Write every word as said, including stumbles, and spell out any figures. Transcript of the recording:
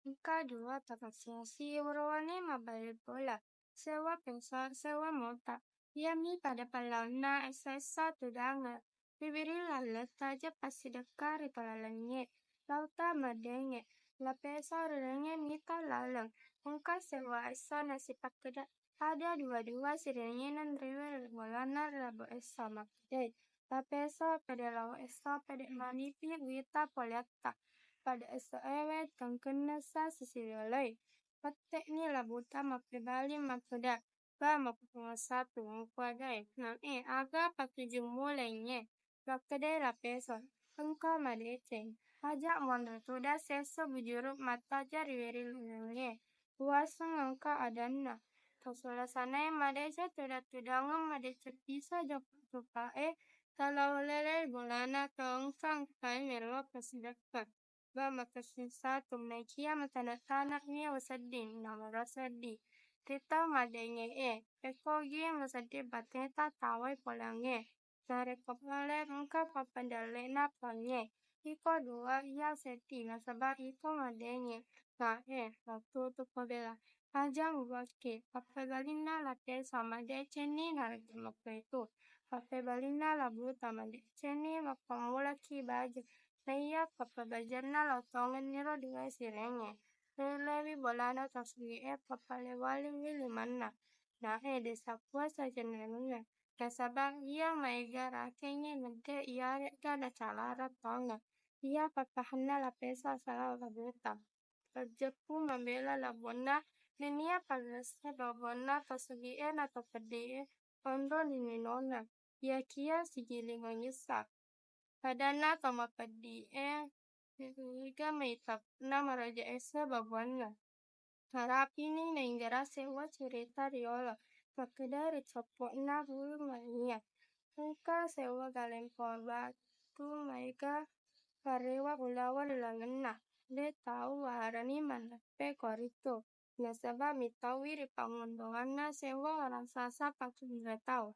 Engka dua takasiasi worowane mabballe bola, sewa peso, sewa mota. Iyami pada pallaonna essa-essa tudangeng. Wiwiri laleng taja passidekka ri palalengnge, lauta madengnge, lapeso rirengnge mita laleng. Engka sewa esso nasipakkeda, ada dua-dua sirengnge nanrewe ri bolana ri labo esso makkedai, lapeso pede lao esso pede manipi wita poleatta. Pada esso ewe tengkenna sa sisiweloi. Pette'ni labuta mappebali makkeda, Ba, mappungasa tu engkua dai. Nang e, aga patujummu laingnge? Makkedai lapeso, engka madeceng. Aja monro tuda sesso bujuru mattaja ri weri lennengnge. Uaseng engka adanna. Tosola sanae madeceng tuda-tudangeng madeceng piso jokka tupa e, talau lele bolana to engka engkae melo pasidekka. Ba, makessing satu, naikia matana-tanani wasedding, namara sedding. Ri tau maddengnge e, pekkogi masedding bateta tawai polangnge. Narekko pole engka pappandallena puangnge, iko dua iya sedding, nasaba iko maddengnge. Na e, lettu tu pabela. Aja mubakke, pappebalinna latte sama decenni narekko makkoitu. Pappebalinna labuta madecenni mappammulaki baja. Naiya pappabajanna lao tongenniro duae sirengnge. Lelewi bolana tasugi e pappalewaliwi limanna. Na e, desa puasa jenrengenna. Nasaba iya maega rakengnge medde iyare'ga nacalara tongeng. Iya pappahanna lapeso asala labuta. Pajjeppu mabela labuanna, nennia pagessa babonna tasugi e na to peddi e onro lininonna. Iyakiya sigiling mangissa. Padanna to mapeddi e, niga maitapna maraja ese babuanna. Narapini nainggara sewwa cerita riolo, makkeda ri coppo'na bulu mania. Engka sewwa galeng pong batu maega parewa ulawa ri lalenna. De tau warani mannappe koritu. Nasaba mitauwi ri pangondonganna sewwa raksasa patunre tau.